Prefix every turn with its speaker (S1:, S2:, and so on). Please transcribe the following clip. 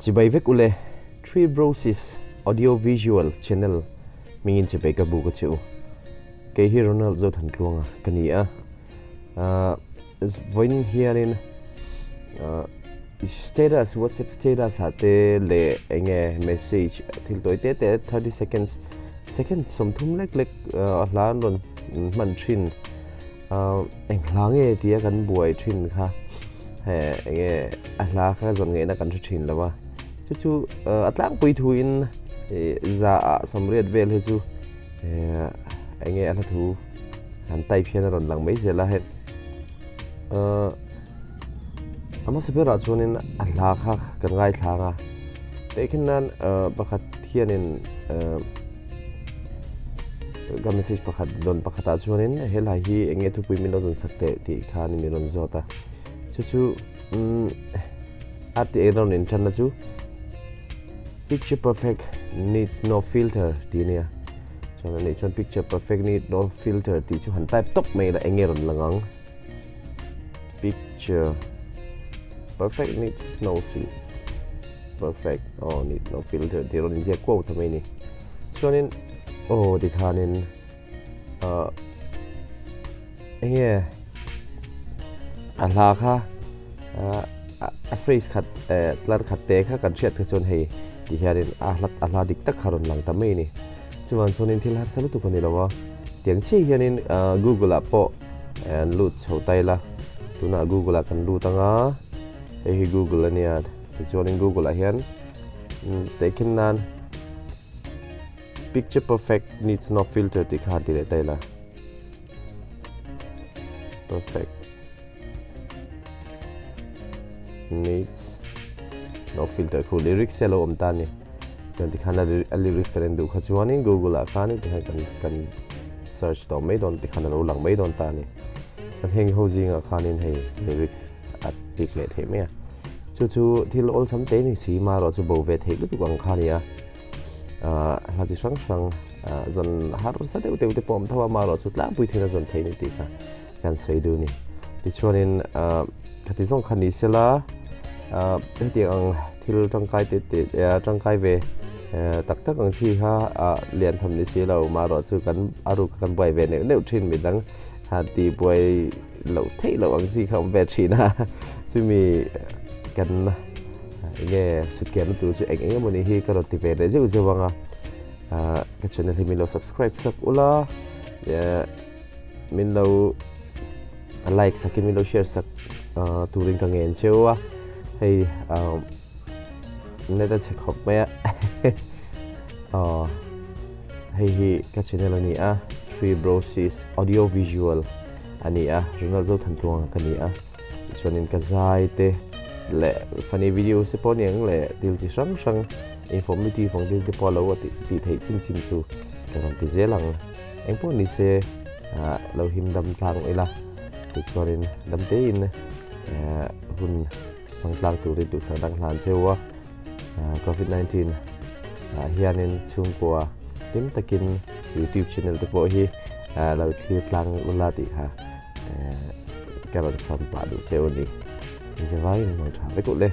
S1: Chibai vek ule, Three Broses Audio Visual Channel hmingin chibai ka bu ka che u. Kei hi Ronald Zothantluanga ka ni a. Vawiin hianin status, WhatsApp status ah te leh eng nge message thil tawi te te 30 seconds, second 30 lek lek a hla an rawn hman thin. Eng hla nge tia kan buai thin kha he eng nge a hla kha zawn ngaihna kan hre thin lo a. Chu chu a tlangpui thuin za ah 80 vel hi chu eng nge a hla thu han type hian a rawn lang mai zel a hei. A hmasa berah chuanin a hla kha kan ngaithlang a, tehkhin nan pakhat hianin ka message pakhat dawn pakhatah chuanin he lai hi eng nge thupui min lo zawn sak teh tih khan min rawn zawt a, chu chu a tih eng rawn inṭanna chu picture perfect needs no filter tih a nia, chuan ani chuan picture perfect need no filter tih chu han type tawp mai ila eng nge rawn lang ang. Picture perfect needs no filter perfect oh need no filter tih rawn inziak kuau ta mai ni. Chuanin aw tikhanin ah enge a hla kha ah a phrase khat eh tlar khat te kha kan hriat kha chuan hei ti hianin a hla a hla dik tak kha rawn lang ta mai ni. Chuan chuanin thil harsa lutuk a ni lo a, tiang chiah hianin Google ah pawh an lut chho ta ila, tunah Google ah kan lut anga, hei hi Google a nia, tichuanin Google ah hian tehkhin nan picture perfect needs no filter tih kha han ti leh ta ila, perfect needs no filter khu lyrics hi a lo awm ta a ni. Chuan tikhan a lyrics kan en duh kha chuanin Google ah khanin tikhan kan kan search tawh mai dawn tikhan a lo lang mai dawn ta a ni. Chuan heng ho zingah khanin hei lyrics a click leh theih mai a. Chu chu thil awlsam te ni si marawh chu bo ve theih lutuk ang kha a ni a. Ahh hla chi hrang hrang ah zawn harsa deuh deuh te pawh a awm tho a marawh chu tlangpui theihna zawn theih a ni tih kha kan sawi duh a ni. Tichuanin ahh khati zawng kha ni sela ahh hetiang ang thil tangkai te te tangkai ve tak tak ang chi kha ah lian tham ni si lo marawh chu kan a ruk kan buai ve neuh neuh thin midang han ti buai loh theih loh ang chi kha awm ve thin a chumi kan enge sutkiahna tur chu eng eng emaw ni hi ka rawn ti ve leh zeuh zeuh ang a ah ka channel hi min lo subscribe sak ula min lo like sakin min lo share sak turin ka ngen cheu a hei net a che khawp mai a hei hi ka channel a ni a Three Broses Audio Visual a ni a Ronald Zothantluanga ka ni a chuanin ka zai te leh funny videos te pawh a ni ang leh thil chi hrang hrang informative ang thil te pawh a lo tih theih chin chin chu ka rawn ti zel ang. Eng pawh ni se lo him dam tlang ila tichuanin dam tein hun hmang tlang turin duhsak dang hlan cheu a. Covid-19 ah hianin chhungkua hlim takin YouTube channel te pawh hi lo thlir tlang ula tih kha ka rawn sawm pah duh cheu a ni. Inzavaiin hmang tha vek u le.